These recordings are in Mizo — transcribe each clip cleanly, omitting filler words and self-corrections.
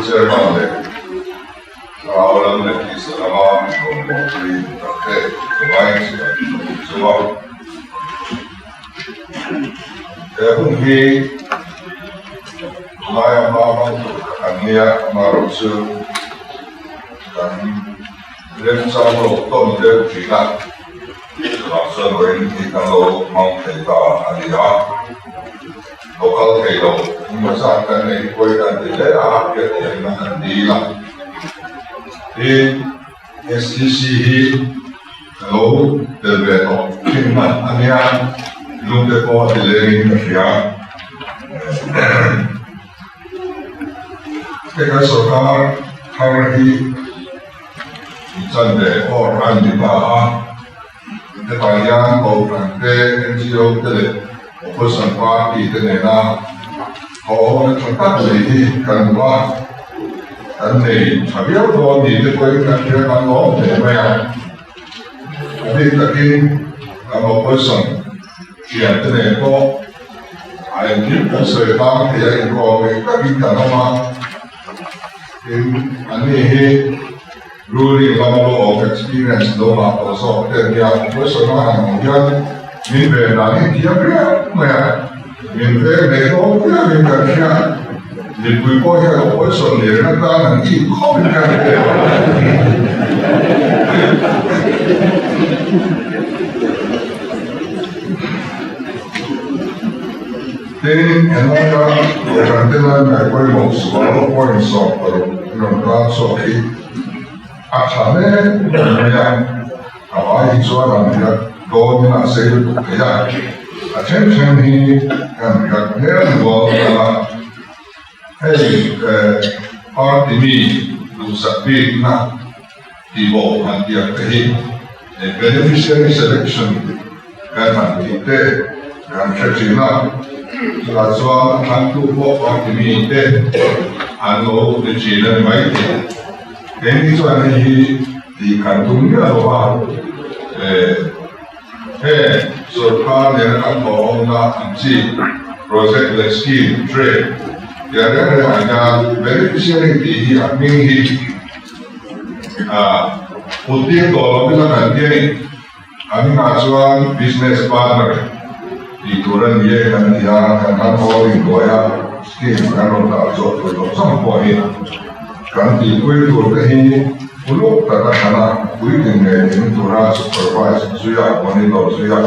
Chairman leh Thlarau lam leh tisa lama rawngbawlpui tak te chungaiin chibai ka buk chu a. He hun hi tunlaia hma hmang tur kan nia, amaherawhchu kan remchang lo tawn deuh thin a. Chuvang chuan vawiin hi kan lo hmang thei ta a ni a, lo kal thei lo engmaw zat kan nei pawi kan ti hle a, hriatthiamna kan dil a. Tin, STC hi ka lo tel ve tawh thin hman a nia, lungte pawh a ti lengin ka hria. Hei kan sorkar thar hi. Chan ve awr a ni ta a, hetah hian Kohhran te, NGO te leh Opposition Party te nena thawhhawna tha tak nei hi kan hmu a, kan nei tha viau dawn ni te pawhin kan hria kan lawm hle mai a. A bik takin kan Opposition thian te nen pawh a engkim kan sawi tlang thei a, inkawm ngei takin kan awm a. Tin, anni hi ruling lama lo awm experience lo ngah tawh zawk te an nia, question a han awm hian min ven dan hi thiam riau mai a, min veng leh hlawm viauin kan hria, mipui pawh hian opposition lirna tan an it khawpin kan hria. Tin, helaia Kohhran te lai ngaih pawimawh sual point 16 i rawn tan chhuak hi a tha hle mai a, a vai hi chuan an riak dawnin a sei lutuk thei a, a then then hi kan riak hmel nual a, hei party mi duhsak bikna tihbawh han tiang te hi beneficiary selection kan han tih te kan hre thin a, chutah chuan a thlantu pawh party mi te an lo ni thin a ni mai thei. Keini chuan hei hi tih kan tum miah lo a, heng sorkar nena kan thawhawmna ang chi project leh scheme, trade, tiang reng rengah hian beneficiary tih hi a hming hi kut tir tawh lo ila kan ti a ni. An inah chuan business partner tih tur a ni e kan ti a, kan han holding buai a, scheme kan rawn dah zawh tur zawng zawng pawh hi kan tihpui tur te hi uluk taka thlan a, puitling ngei thing tura supervise zui a, monitor zui a,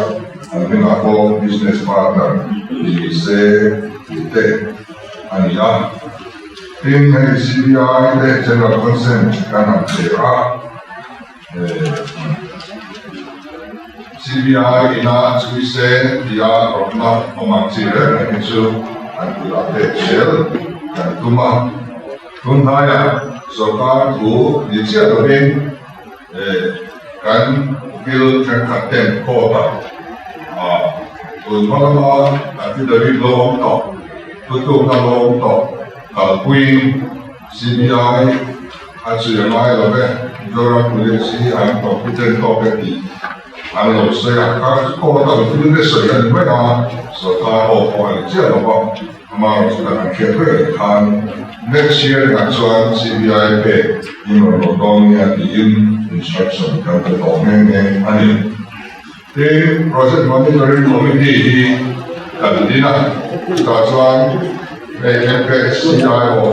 an hmingah pawh business partner tih ni se tih te a ni a. Tin, hei CBI te general consent kan han pe a. CBI ina chui se tia rawtna awm ang chi reng reng hi chu an kutah pek zel kan tum a. Tun hnaiah sorkar thu ni chiah lovin kan ukil thenkhat ten court ah tun hma lama affidavit lo awm tawh, thutlukna lo awm tawh kalpuiin CBI A chhui a ngai lo ve, Mizoram Police hi an competent tawk e tih an lo sawi a, kha chu court a thil te sawi a ni mai a, sorkar aw pawh a ni chiah lo va, amaherawh chu kan han hriat reng reng khan next hearing ah chuan CBI pek in rawn lo dawn nia tiin instruction kan pe tawh nghe nghe a ni. Tin, Project Monitoring Committee hi kan din a, chutah chuan hei MPHCIO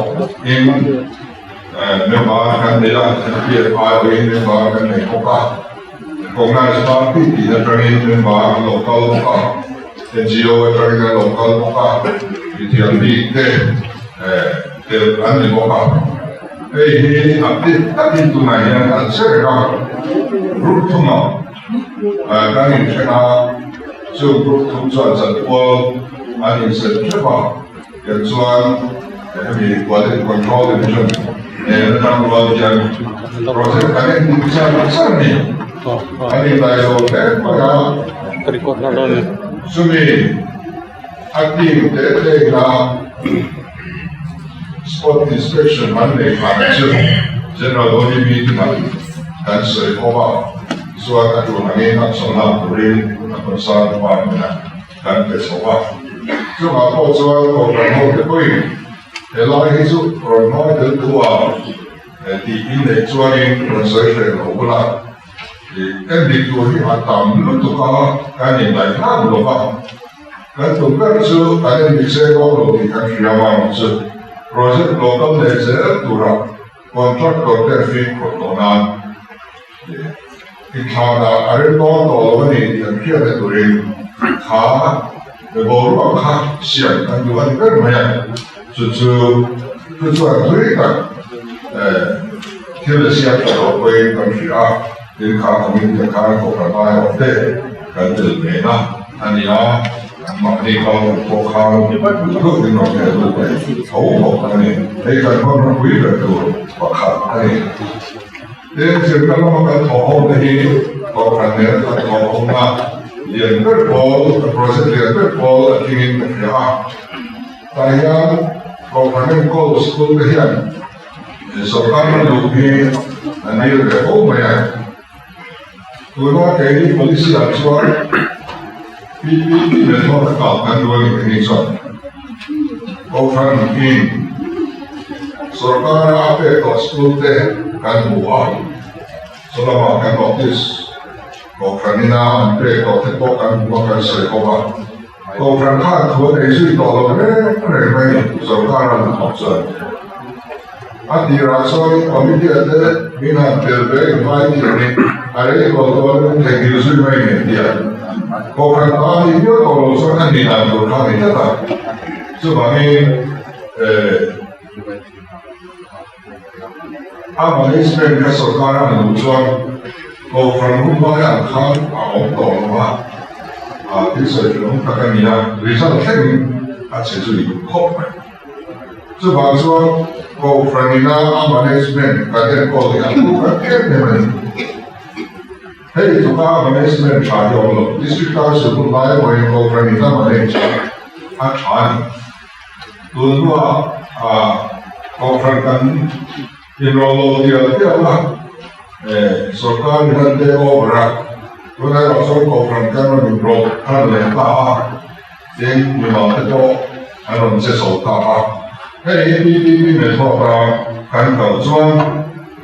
in member kan nei a, MPFIO in member kan nei bawk a, Recognized Party tih atangin member an lo kal bawk a, NGO atangin an lo kal bawk a, mithiam bik te tel an ni bawk a. Hei hi a bik takin tunah hian an che reng a, group thumah Kan inthen a, chung group thum chuan chanpual an inset hrep a, tiang chuan hemi Quality Control Division nen atang rual hian project kan en dik char char a ni. An inlai zo hle mai a, chumi a team te te ina spot inspection an nei phah chu General Body meeting ah kan sawi ho a. Chuan a tul angin a chawlh lak turin a concern department ah kan pe chho a. Chungah pawh chuan Kohhran ho te pawhin Helai hi chu rawn hmai tel tu a tih in neih chuanin rawn sawi hreh lo bula en dik tur hi a tam lutuk a kan indaih hlak lo va. Kan tum ber chu kan en dik se dawn lo tih kan hria vang chu project lo kal leh zel tura contractor te fimkhur tawh nan Inthlahna a rem dawn tawh lo a ni tih an hriat na turin kha boruak kha siam kan duh a ni ber mai a, chu chu chu chuan thui tak thil a siam tha lo pawhin kan hria a, tin kha committee ah khan kohhran aiawh te kan tel ve na a ni a, an mahni kal tur pawh khan duh in rawn tel lut ve tho bawk a ni, hei kan hmanraw pui ber tur pakhat a ni. Tin, zirna lama kan thawh ho te hi Kohhran nena kan thawh hona lian ber pawl, project lian ber pawl a tlingin ka hria a. Tah hian Kohhran enkawl school te hian sorkar hman duh hi an dil ve fo mai a. Tuna keini policy ah chuan PPP method a kal kan duh a ni keini chuan. Kohhran in sorkara a pek tawh school te kan hmu a, chulama kan notice Kohhran ina an pek tawh te pawh kan hmu a kan sawi bawk a. Kohhran khan thu a nei zui tawh lo reng reng mai sorkara an thawk chuan. A tirah chuan committee ah te min han tel ve in vai thiam in a rei tawh dawn in theihnghilh zui mai nen tia Kohhran ta a nih viau tawh lo chuan a nih dan tur kha a ni tlat a. Chuvangin eh a management kha sorkar a han luh chuan Kohhran hun lai ang khan a awm tawh lo a, ah thil sawi fel awm tak a ni a, result thlengin a che zui khawp mai. Chuvang chuan Kohhran ina a management kan enkawl hi a hlu kan em em a ni. Hei tluka management tha hi a awm lo. District Council hun lai pawhin Kohhran ina manage a tha a ni. Tun hnuah Kohhran kan inrawlh lo tial tial a, sorkar in an take over a, tunah erawh chuan Kohhran kan rawn inrawlh thar leh ta a. Tin, mimal te pawh an rawn che chho ta a. Hei hi PPP method a kan kal chuan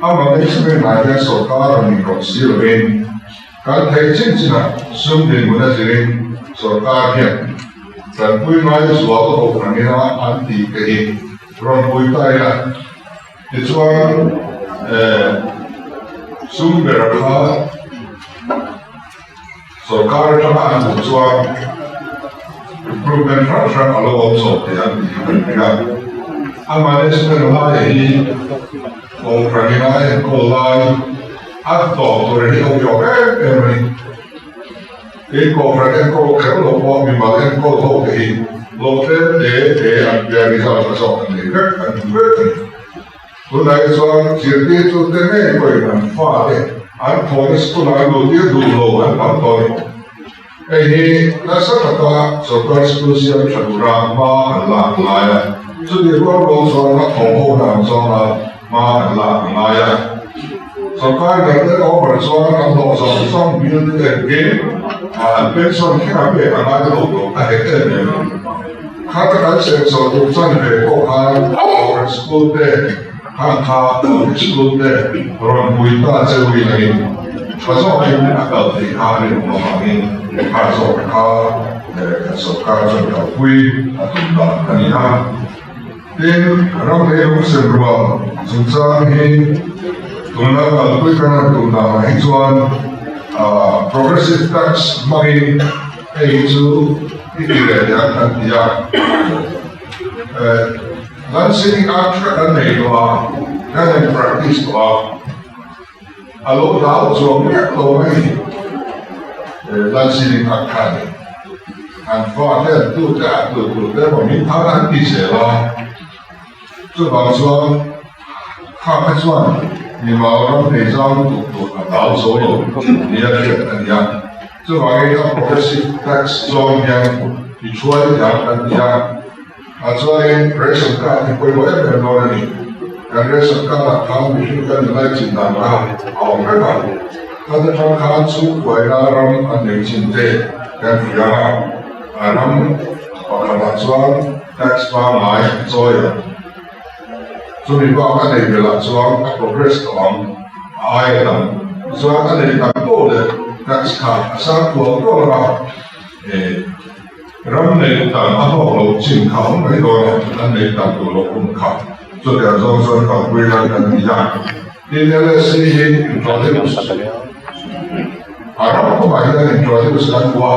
a management ah hian sorkar rawn inrawlh si lovin kan theih chin chinah sum dinhmun a zirin sorkar hian tanpui ngai zual kohhran ina an tih te hi rawn pui ta ila. Tichuan sum ber kha Sorkar atanga an hmuh chuan improvement hrang hrang a lo awm chho thei ang tih hi kan hria a. A management laia hi Kohhran ina enkawl lai a tawp tur hi a uiawm em em a ni. Tin, Kohhran enkawl kher lo pawh mimal enkawl ho te hi lo tlem te te an pian result a zawk an nei vek an hmu vek a ni. Tunah hi chuan zirtirtute ngei pawhin an fate an thawhna school-ah an luhtir duh lo an tam tawh a ni. Hei hi nasa taka sorkar school siam tha tura hma an lak a ngai a, chutih rual rual chuan a thawh hona ang zawnga hma an lak a ngai a. Sorkar in an take over chuan an hlawh zawng zawng bill te engkim an pension thleng a pek a ngai lo lo a hek em em. Khata kan senso tur chan ve pawh khan Kohhran School te khan kha Public School te rawn pui ta che ui langin tha zawkin a kal theih kha a rinawm avangin kha zawk kha kan sorkar chuan kalpui a tum dan a ni a. Tin, ram leilung sem rual chungchang hi tuna kalpui kan han tum danah hi chuan progressive tax hmangin hei hi chu i ti leh teh ang kan ti a. Lansing Act kha kan nei tawh a, kan han practice tawh a, a lo dal chuang miah lo mai Lansing Act kha a ni. An fa te an tu te a tu tu te emaw min thar an ti zel a, chuvang chuan kha kha chuan mimal ram nei zau lutuk tur a dal zo lo nia hriat a ni a. Chuvangin a progressive tax zawng hian i thuai thiam kan ti a, ah chuanin ration card hi pawimawh em em dawn a ni. Kan ration card ah khan mihring kan inlai chin dan kha a awm vek a, khat atang khan chhungkuaina ram an nei chin te kan hria a, a ram pakhatah chuan tax pangngai a chawi ang. Chumi bak a nei belh ah chuan a progress tawh ang, a aia tam. Tichuan a nei tam poh leh tax kha a sang tual tual ang a, ram nei tam a hlawk loh chin kha a awm mai dawn a, an nei tam duh loh hun kha chutiang zawng chuan kalpui nan kan ti a. Tin LSC hi introduce a ram pumah hian introduce kan duh a,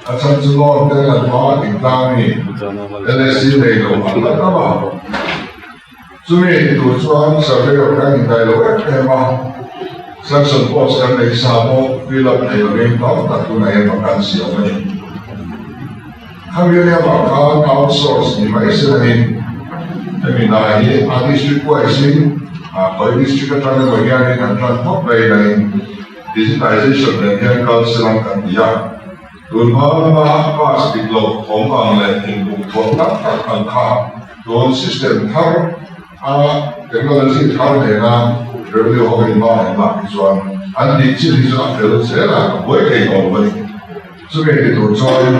a chhan chu loan te la duh a dingtlang mi LSC nei lo an la tam a. Chumi ti tur chuan surveyor kan indaih lo em em a, sanction post kan nei sa pawh fill up thei lovin tam tak tunah hian vacancy a awm a ni. Khami ania vang khan outsource ni mai se langin hemi hna hi a district wise in khawi district atang emaw hianin an tan phawt mai langin digitization nen hian kal se lang kan ti a. Tun hma lama pass dik loh awm ang leh inbuk thawh tak tak ang kha tun system thar a technology thar nena revenue ho in hma an lak hi chuan an tih chin hi chu a fel zel a, a buai thei tawh lo a ni. Chumi ti tur chuan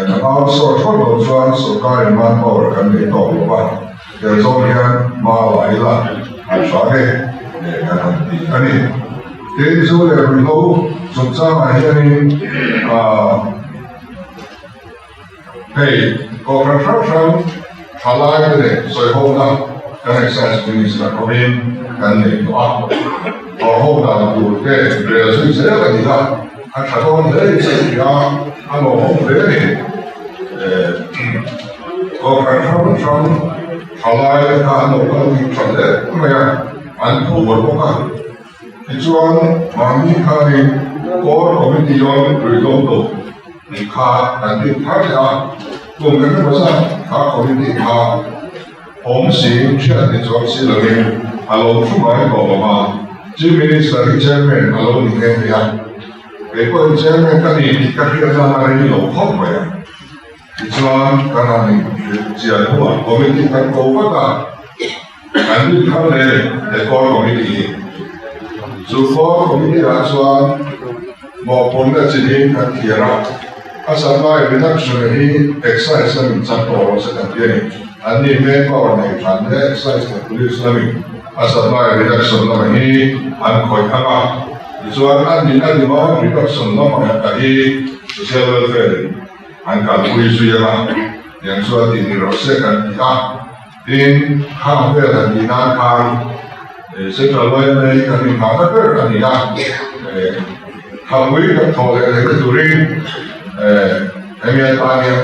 kan outsource phawt loh chuan sorkarin manpower kan nei tawk lo va, tel zawng hian hma la ila a tha nge kan han ti a ni. Tin, zu leh ruihhlo chungchangah hianin hei kohhran hrang hrang thalai te leh sawihona kan Excise Minister hovin kan nei tawh a, thawhho dan tur te rel zui zel a ni a. A tha dawn hle in ka hria, a lawmawm hle a ni. Kohhran hrang hrang thalai te kha an lo kal dik tha hle mai a, an phur bawk a. Tichuan mahni khanin Core Committee on Ruihhlo Do tih kha kan din thar leh a, kum eng emaw zat kha committee kha awm si hriat ni chuang si lovin a lo thu mai tawh lo a, Chief Minister hi Chairman a lo ni nghe nghe a, kei pawhin Chairman ka ni tih ka hriat nan a rei lo khawp mai a. Tichuan kan han inhrilh chian hnuah Committee kan ko vat a, kan rin thar leh he Core Committee hi. Chu Core Committee ah chuan mawhphurhna chi hi kan thiar a, a supply reduction hi excise lamin chang tawh rawh se kan ti a ni. An ni manpower nei than leh excise leh police lamin a supply reduction lamah hi an khawih ang a, tichuan a nin a demand reduction lamah ka hi social welfare in an kalpui zui ang a, tiang chuan tih ni rawh se kan ti a. Tin, khang vel han tih nan khan Central yma hi kan inhahna ber a ni a, thapui kan thawh leh theihna turin hemi atan hian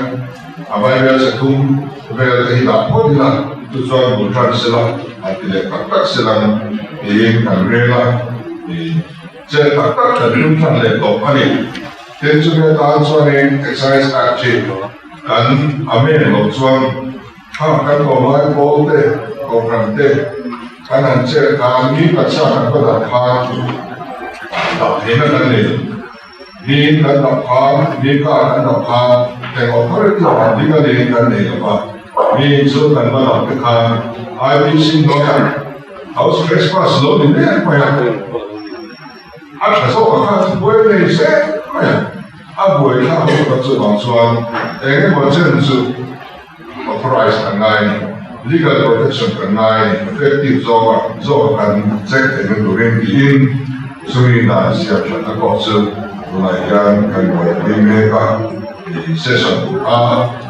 a Bible sathum vel te hi dah phawt ila, chu chuan bul tan sela, han ti leh tak tak sela tiin kan rel a, chet tak tak kan tum tan leh tawh a ni. Tin, chumi atan chuanin Excise Act hi kan amend loh chuan. Kha kan tlawmlai pawl te, kohhran te kan han chet khan mi pachhia kan va dah khan dah theihna kan nei lo. Miin kan dah khan, mi car kan dah khan eng authority ah legally in kan nei lo va. Miin chu kan va dah te khan IPC hnuaiah house trespass lo ni mek mai a. A tha zawk ah khan buai nei zet mai a. A buaithlak lutuk a chuvang chuan eng emaw chen chu Authorized kan ngai a ni. Legal protection kan ngai a ni. Effective zawka zawka kan check theihna turin tiin chumi dan siam thatna pawh chu tunah hian kan buaipui mek a. Session a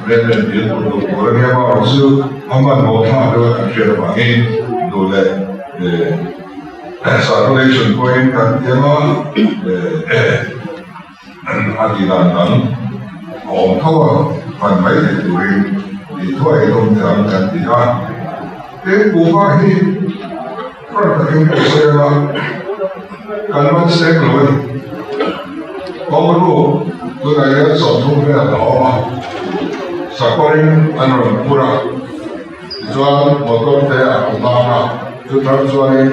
amendment bill tur duh tur a nia amaherawh chu a hmanhmawh thlak deuh a kan hriat avangin duh leh circulation pawhin kan tiam a. A tih dan dang a awm tho a, hman mai theih turin tih thuai tum te ang kan ti a. Tin, kuhva hi front takin ka sawi a, kan man seng lo a ni. Kawngru tunah hian 30 vel a awm a, sakawrin an rawn phur a, tichuan motor te a rawn hlang a, chutah chuanin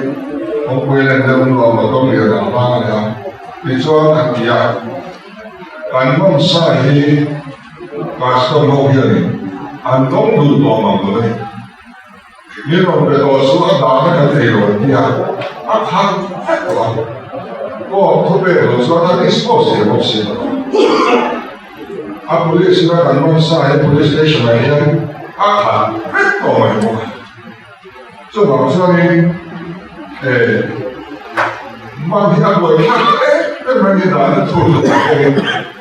kawngpui len deuh hnuah motor lian a hlang a ni a. Tichuan an ti a, Kan nawmsa hi Pastor ho hianin an dawng duh tawh mang lo a ni. Min rawn pe tawh chu a dahna kan nei lo an ti a, a khat vek tawh a. Court thu pek loh chuan a dispose thei bawk si lo. A police ina kan nawmsa hi police station ah hian a khat vek tawh mai bawk a. Chuvang chuanin eh man hi a buai thlak em em mai ni dan a thur lutuk pawhin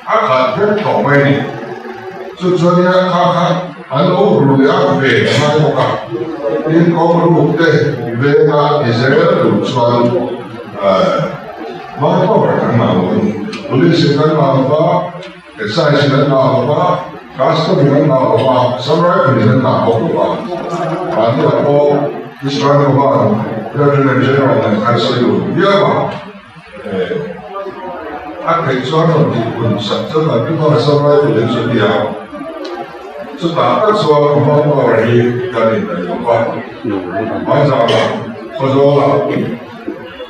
a khat vek tawh mai a ni. Chu chuan nia kha kha an lo ru leh a ve a ngai bawk a, tin kawng ruk te venga ti zel tur chuan eh manpower kan ngah lo a ni. Police in kan ngah lo va. Excise in an ngah lo va, Custom in an ngah lo va, Assam Rifle in an ngah bawk lo va. Mahniah pawh Israel Command Lieutenant General nen khan sawi dun viau a, a theih chuan rawn tih hun sak chuan kan tum a, Assam Rifle in chu nia. Chutah tak chuan manpower hi kan indaih lo va, Hmaizangah Khawzawlah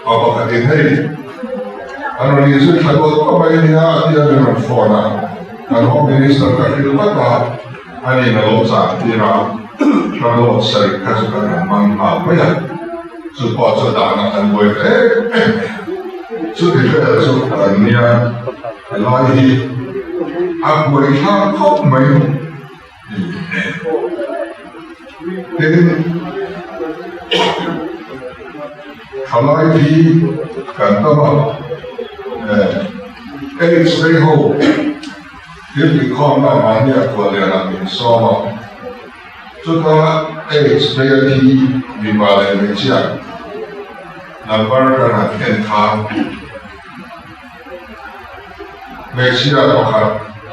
pa pakhatin hei, An rawn inzui thla dawt tawh mai nia a ti a min rawn phone a, kan Home Minister ka hrilh vat a, ani a lo chah tir a, ka loan sarih kha chu kan han hmang nghal mai a, chu pawh chu dahna kan buai ta em em mai a, chuti vel chu kan nia helai hi a buai thlak khawp mai. Tin, thalai hi kan tam a, AIDS vei ho thil inkhawmna mahnia khuallianah min sawm a, chuta AIDS vei a thi mipa leh hmeichhia number kan han en khan Hmeichhia pakhat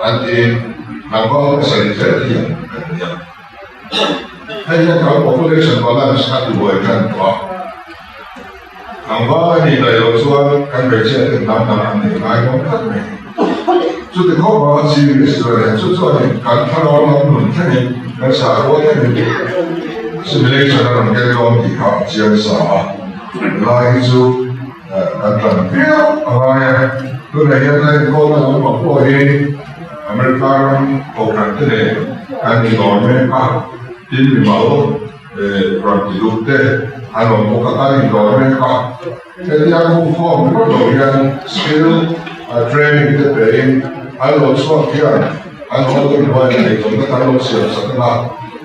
an tiin tlangval pasarih zel hi an kan ni a. Hei hian kan population balance a ti buai tan tawh a. Tlangval a nih daih loh chuan kan hmeichhia ten hnam dang an nei ngai dawn tlat mai. Chuti khawp a serious chu a ni a, chu chuanin kan thlarau lam nun thlengin kan sakhua thlengin assimilation a rawn ken dawn tih kha a chiang sa a. Helai hi chu Kan tlan viau a ngai a, tunah hian a enkawlna lampang pawh hi America ram kohhran te nen kan indawr mek a, tin mimal rawn ti duh te an awm bawk a, kan indawr mek a, hetia khungkhawm ringawt lo hian skill training te pein an lo chhuak hian an haw hnuaiah eizawnna kan lo siam sak ang a,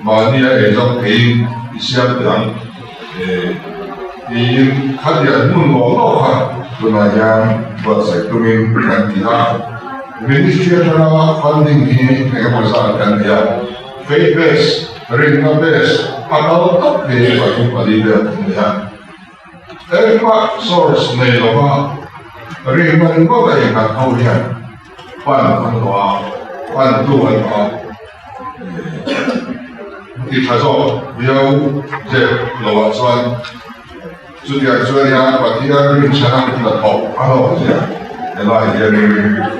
mahnia eizawng theiin i siam teh ang. Tiin khatiang hmun lawh lawh kha tunah hian buatsaih tumin kan ti a. Ministry atanga funding hi engemaw zat kan nei a, faith base, rinna base, a kal tawp hi 34 vel kan nei a. Engmah source nei lova rinna ringawt a innghat ho hian pan an hlawh a, pantu an hlawh a. Ti tha zawk viau zep lovah chuan chutiang chuan nia Pathian rinchhana hnathawk a hlawk zia helai hianin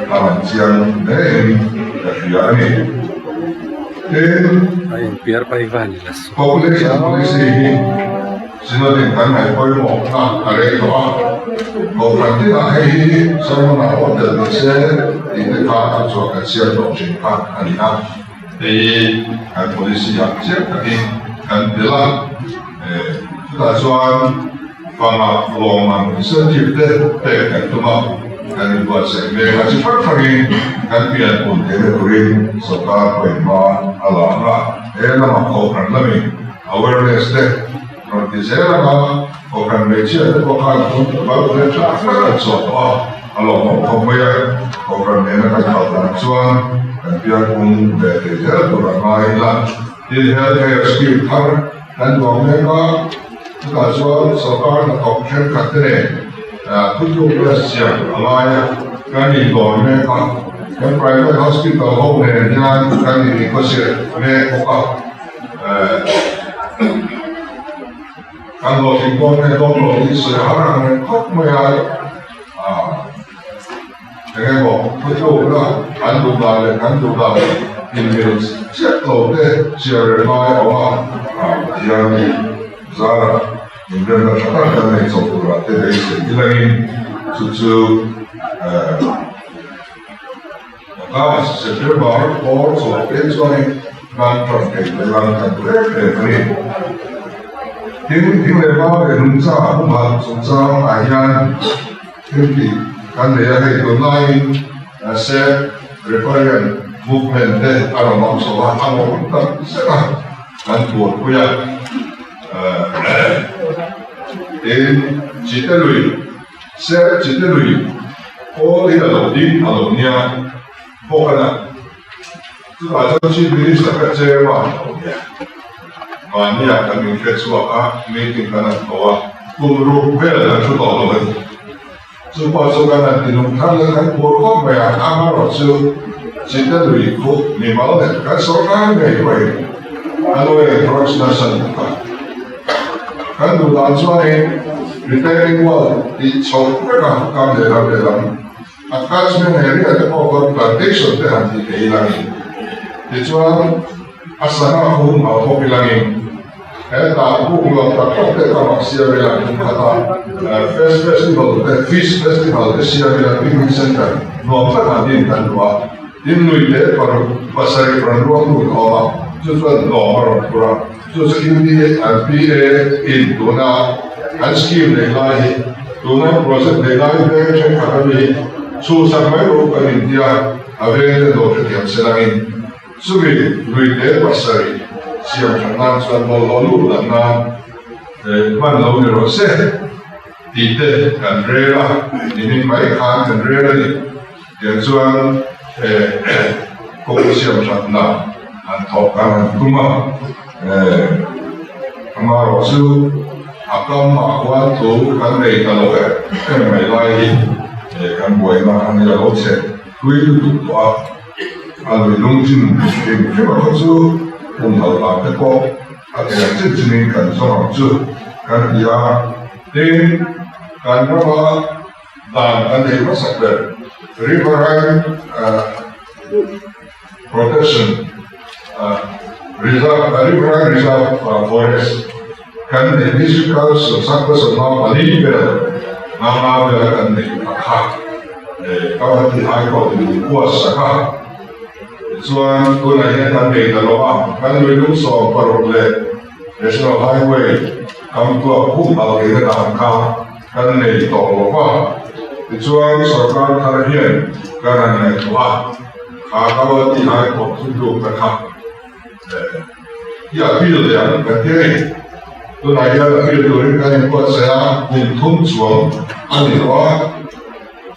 a rawn chiang hlein ka hria a ni. Tin, population policy hi Synod-in kan ngaih pawimawhna a rei tawh a, Kohhran tinah hei hi sermon-ah pawh tel ni se tih te kha a chhuah kan siam tawh thin kha a ni a. Hei hi kan policy-ah chiang takin kan tel a, chutah chuan fangah lawmman incentive te pek kan tum a, kan inbuatsaih mek a, chi hrang hrangin kan pianpun theihna turin sawrkar pawimawh a la ang a, he lamah Kohhran lamin Awareness te rawn ti zel ang a, Kohhran hmeichhia te pawh khan tun tlangval te tha tak an chhuah tawh a, a lawmawm khawp mai a, Kohhran nena kan kal dan chuan kan pianpung ve thei zel tur a ngai ila. Tin, Health Care Scheme thar kan duang mek a, chutah chuan sawrkar hnathawk thenkhat te nen thutlukna siam a ngai a, kan indawr mek a, kan private hospital ho nen hian kan in negotiate mek bawk a. Kan hlawhtling dawn nge dawn lo tih sawi har ang reng khawp mai a, eng emaw thutlukna an duh dan leh kan duh dan inmil chiah lo te chhiar reng ngai a awm a, Pathian zarah inremna tha tak kan nei chawp turah te beisei ilangin chu chu. August, September bawr chhuah te chuanin ram ṭan thei leh ram ṭan reng reng a ni. Tin, thing leh mau leh nungcha humhalh chungchang ah hian thil tih kan nei a, hei tunlaiin Save Riparian Movement te a rawn awm chho a, a ngawng tak zet a kan buaipui a. Tin, Chite lui, Sir Chite lui kawl hi a lo ding a lo nia bawk a na. Chutah chuan Chief Minister kha chairman a lo nia. Mahnia kan inhre chhuak a, meeting kan han tawh a, kum ruk vel kan thu tawh lo a ni. Chu pawh chu kan han ti nung thar leh kan phur khawp mai a, amaherawhchu Chite lui khu mimal leh kan sawrkar ngei pawhin a lo encroach nasa lutuk a. Kan duh dan chuanin retaining wall tih chhoh vek a kam lehlam lehlam a catchment area te pawh khawn plantation te han tih theih ilangin tichuan a sangha hum hau bawk ilangin Hetah buk nuam tak tak te tam ah siam ila tum khat a, Fest Festival te, Fish Festival te siam ila Picnic Center nuam tak ah din kan duh a, tin lui te paruk pasarih rawn ruak lut a awm a, chu chuan hlawm a rawn phur a, chu chu UDA in tuna an scheme neih lai hi tuna project neih lai veng thenkhat a mi hi chhuhsak mai rawh u kan intia a veng te dawr hrethiam se langin. Chumi luite pasarih siam that nan chuan bawlhhlawh lut dan nan hman lo ni rawh se tih te kan rel a, nimin mai khan kan rel a ni. Tiang chuan kawng siam that na han thawk kan han tum a, amaherawh chu a kam ah khuan thu kan nei ta lo em em mai lai hi kan buaina a ni a lo chhe thui lutuk tawh a. A lui lung chin hrim hrim a khaw chu hmun hal dan te pawh a thei chin chinin kan zawng ang chu kan ti a. Tin, kan rama dan kan nei hmasak ber Riverine Protection Reserve, Riverine Reserve Forest kan neih District Council 1954 vel nga vela kan neih a kha. Guwahati High Court in min kuat sak a, tichuan tunah hian kan nei ta lo a, kan lui lung 16 leh National Highway kam tuak khum hal theihna dan kha kan nei tawh lo va, tichuan sorkar thar hian kan han ngaihtuah a, kha Guwahati High Court thuthluk ta kha i appeal leh ang kan ti a ni. Tunah hian appeal turin kan inbuatsaih a, kum thum chuang a ni lo a,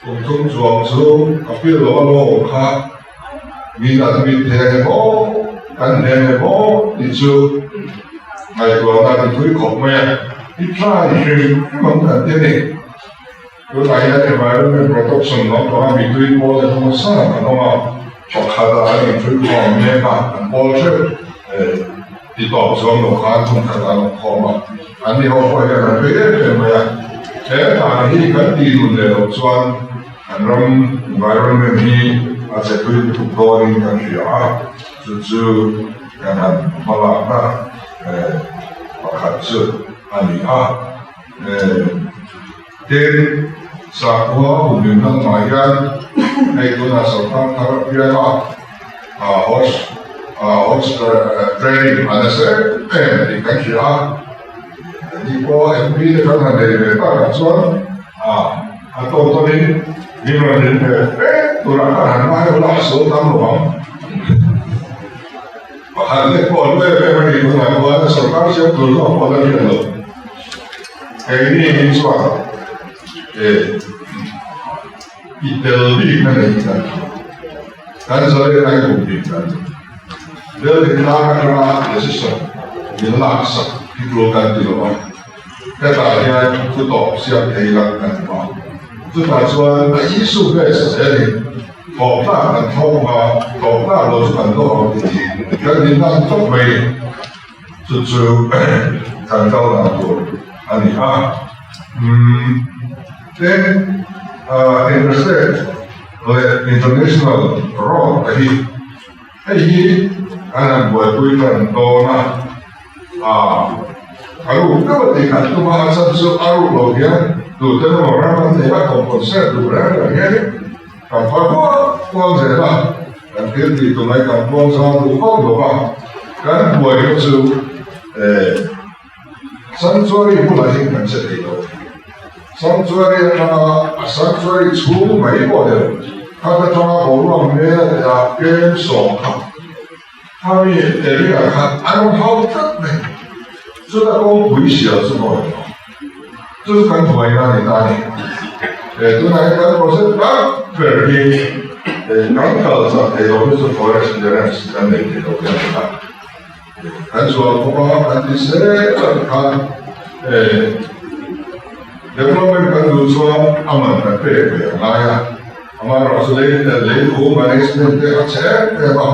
kum thum chuang chu appeal lo a lo awm kha min admit thei ang emaw, kan hne ang emaw tih chu ngaihtuahna a ti thui khawp mai a, i try hrim hrim ang kan ti a ni. Tunah hian environment protection lampanga mitui pawl te hmang sang an awm a, pakhat ah an inthui khawm mek a, an pawl theuh ti tawp chuang lo khan hmun khat ah an awm khawm a, an ni ho pawh hian an vei em em mai a, he dan hi kan tih nun leh loh chuan kan ram environment hi a che tui lutuk dawnin kan hria a, chu chu kan han hmalakna pakhat chu a ni a. Tin, sakhua humhim lamah hian hei tunah sawrkar thar apianga horse horse training a nasa em em tih kan hria a, ni pawh MP te kan han nei ve takah chuan a tawn tawnin min rawn rin ve fe turah khan han ngai lo la a sual tam lo ang. Pakhat lek pawh a lu em em a ni tunah chuan sawrkar siam tur zawk pawh a la hriat lo. Keini hi chuan i tel bik na nei kan kan zalen ai kum bik kan ni. Building tlang atanga decision min lak sak hi tul kan ti lo a, hetah hian thu tawp siam thei lang kan hmu a. Chutah chuan a issue base zelin thawk tlak kan thawk a, thawk tlak lo chu kan dawh ang tih hi kan inlan tawp mai a ni. Chu chu kan kal dan tur a ni a. Tin, interstate leh international road te hi hei hi an han buaipui tan dawn a, a ruk deuh a tih khat tum a, a chhan chu a ruk loh hian tute emaw ram an nei a, compensate duh reng reng hian kan phar kual kual zel a, kan thil tih tum mai kan puang zau duh vak lo va, kan buaina chu Sanctuary bulah hian kan che thei lo. Sanctuary atanga a sanctuary chhung mai pawh ni lo, khat atanga boruak mel a kem sawm kha, khami area kha an rawn hau tlat mai. Chuta kawngpui sial chu maw ni lo. Chu chu kan buaina a ni ta a ni. He tunah hian kan project tak ber hi kan kal chak thei lo hi chu forest clearance kan nei thei lo hi a ni a. Kan zual bawk a, kan ti zel a ti khan development kan duh chuan a man kan pek ve a ngai a. Amaherawhchu lei lei thu management te a chhe em em a.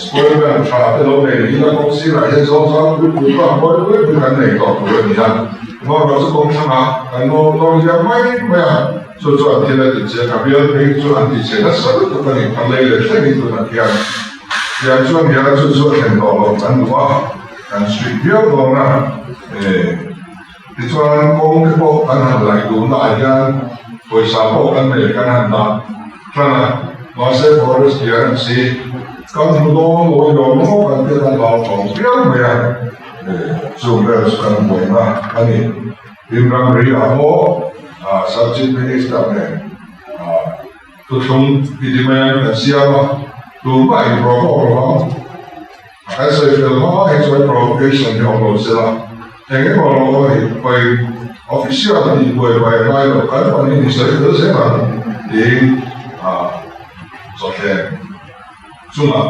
Spoilman tha te lo nei hi a kawng sirah hian zawng zawng pui pui pawh a mawi pui pui kan nei tawh tur a ni a. Amaherawhchu kawng hrangah kan nawr nawr liam mai mai a, chu chuan thil a ti che ka bial phei chu an ti che nasa lutuk a ni, kan lei leh thlengin tunah khian tiang chuan hian chu chu a thlen tawh loh kan duh a, kan suih viau dawn a. Tichuan kawng te pawh kan han laih duhnaah hian pawisa pawh kan nei kan han dah tan a, mahse forest clearance hi kan hmu dawn lo i lawm maw kan tia kan lau thawng viau mai a, chung vel chu kan buaina a ni. Tin ramri ah pawh Sub Chief Minister nen thuthlung i ti mai ang kan siam a, tumah in provoke lo ang. Kan sawi fel hma hi chuan provocation hi awm lo sela, eng emaw lo awm a nih pawhin official tih buai buai a ngai lo, kan panin i sawi fel zel ang tiin chawthleng chungah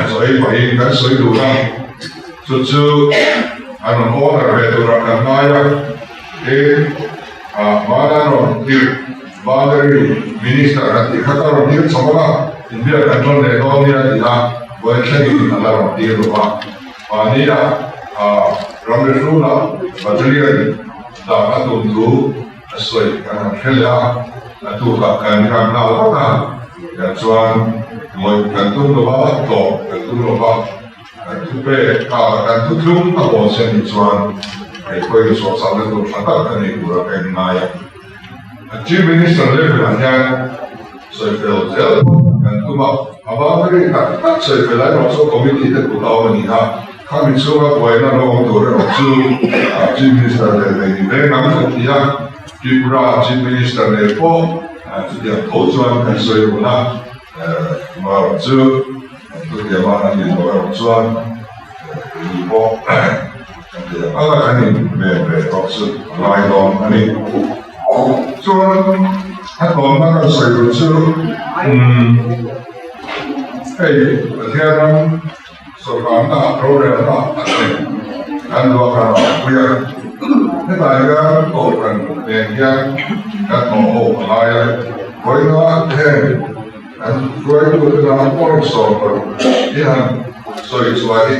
chaw ei pahin kan sawi dun a, chu chu an rawn order ve turah kan ngai a, tin hmana rawn tirh boundary minister an tih kha ka rawn tir chho a, inbiak kan rawn leh dawn nia ti a. Buaithlengin a la rawn tir lo va, mahnia ramri hrula battalion dah a tum thu a sawi kan han hre leh a, a tukah kan ram nghal vat a, tiang chuan ngawih kan tum lo va, tlawm kan tum lo va, kan thu pek a, kan thu thlum a hawn se nih chuan hei pawhin sawhchahna tur tha tak a nei tura ka inngai a. Chief Minister level ah hian sawi fel zel pawh kan tum a, a boundary tak tak sawi fel erawh chu committee te kut a awm a ni a, khami chhunga buaina lo awm tur erawh chu Chief Minister leh nei ni veng ang kan ti a, Tripura Chief Minister nen pawh chutiang tho chuan kan sawi run a, amaherawh chu chutianga an din loh erawh chuan keini pawh kan ti ang anga kan in ven ve tawh chu a ngai dawn a ni. Chuan a tawnna kan sawi tur chu umm hei Pathian ram sawrkarna rorelna a thlen kan duh a kan rawn pui a, hetah hian kohhran nen hian kan thawh ho a ngai a, vawiina heng kan hruaitute tan point 16 hi han sawi chhuah hi.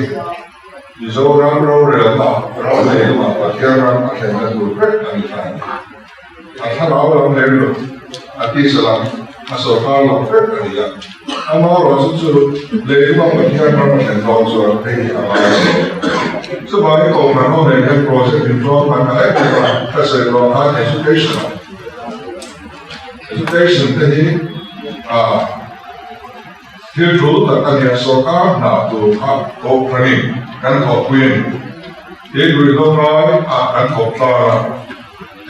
Mizoram rorelna ram lei lamah Pathian ram a thlenna tur vek a ni than. A thlarau lam lem lo, a tisa lam, a sawrkar lam vek a ni a. Amaherawhchu chu lei lama Pathian ram a thlen dawn chuan hei hi a ngai si. Chuvangin Kohhran ho nen hian project in tlawm kan ngah em em a, ka sawi tawh khan education ah education te hi a Thil tul tak a nia, sawrkar hna tur kha kohhranin kan thawhpui a ni. Tin, ruihhlo ngai ah kan thawk tlar a,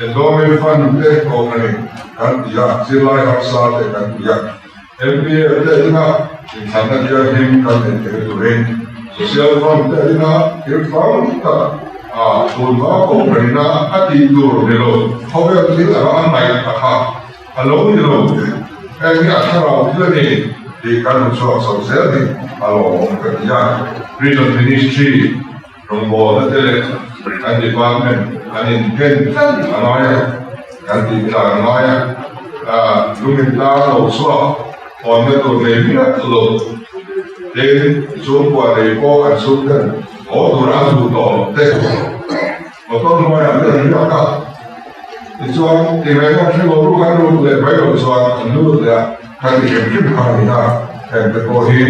endowment fund te kohhranin kan ti a, zirlai harsa te kan ti a, MPF te a ding a, inthlanna thianghlim kan nei thei turin social fund te a ding a, thil tam tak ah tunhma kohhranina a tih tur ni lo, khawvel thil anga a ngaih a kha. A lo ni lo, heng hi a thlarau thil a ni tih kan hmu chhuak chho zel hi a lawmawm ka ti a. Prison Ministry rawngbawlna te leh kan department an inphen tlat a ngai a, kan tih tlan a ngai a, lungin tlang lo chhuak hawnna tur nei miah lo tin chhungkua nei pawh an chhungten haw tur an duh tawh loh te. Motor hnuaiah te an riak a, tichuan tingaihna hre lo ruk an lut leh mai loh chuan an lut leh a, ka ti hrim hrim kha a ni a, heng te pawh hi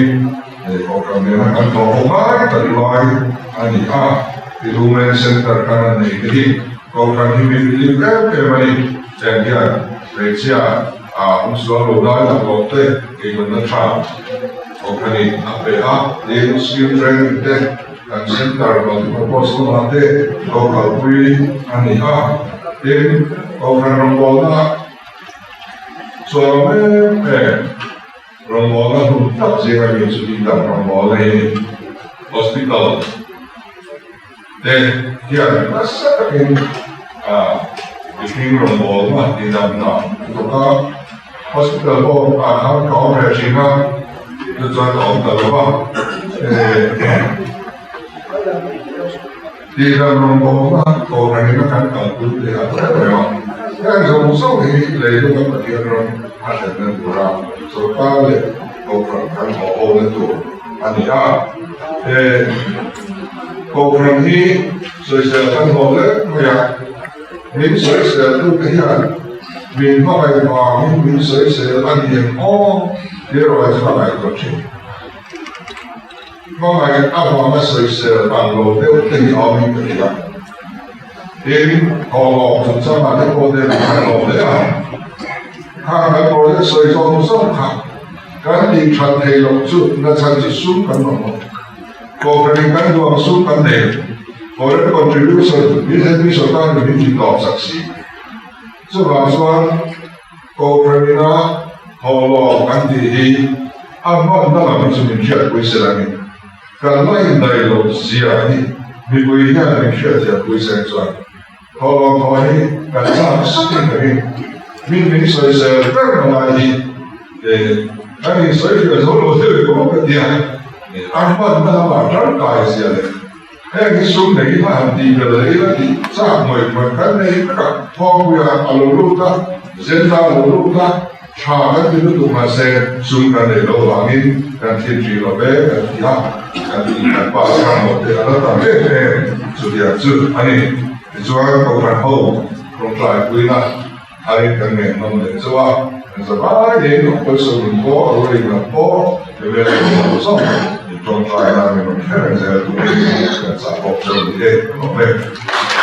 kohhran nena kan thawh ho ngai tak lai a ni a, Tilumen Centre kan han nei te hi kohhran hi min believe em em a ni, heng hian hmeichhia ah awm sual lo lai tak loh te eizawnna tha kohhranin a pe a, tin skill training te. Kan centre multipurpose lamah te lo kalpui a ni a, tin Kohhran rawngbawlna chuan em em rawngbawlna hmun tak zinga mi chu tih dam rawngbawlna hi a ni. Hospital. Te hian nasa takin mihring rawngbawlna tihdamna a thawk a, hospital pawh ah khan ka awm reh thin a, chu chuan ka awm ta lo va, tihdam rawngbawlna kohhranin a kan kalpui te a tawp reng a, heng zawng zawng hi leilunga Pathian ram a thlenna tura sawrkar leh kohhran kan thawh hona tur a ni a. Kohhran hi sawisel kan hlawh lek mai a, min sawisel tu te hian min hmangaih vangin min sawisel a ni em aw tih erawh hi chu ka ngaihtuah thin. Hmangaih avanga sawisel ang lo deuh te hi a awmin ka hria. Tin, thawhlawm chungchangah te pawh te kan hlawm hle a, khang kan project sawi zawng zawng kha kan tih that theih loh chu nachhan chu sum kan mamawh. Kohhranin kan duang sum kan nei, foreign contribution BJP sorkarin min ti tawp chak si. Chuvang chuan Kohhranina thawhlawm kan tih hi a hmanna lam hi chu min hriatpui sel a ni. Kan la indaih loh zia hi mipui hian min hriatthiampui seng chuan thawhlawm thawh hi kan chak sakin ka ring. Min min sawisel ber na lai hi kan insawifiah zo lo deuh emaw ka ti a, a hmanna lamah tangkai zia leh heng hi sum nei ila han tih belh leh ila tih chak mawih mawih kan nei vek a, thawngpuia a lo lut a, Zenta a lo lut a. Tha kan ti lutuk mahse sum kan nei lo vangin kan thil ṭih lo ve kan ti a, kan ti kan pa chhan lo te a la tam em em chutiang chu a ni. Tichuan Kohhran ho rawngtlai puina tharin kan ngen hnawm leh chauh a, kan za vaiin a pawisa run pawh a ruling lam pawh level zawng zawng in ṭawngṭaina min rawn hre reng zel turin kan chah bawk chauh ni e, ka lawm e.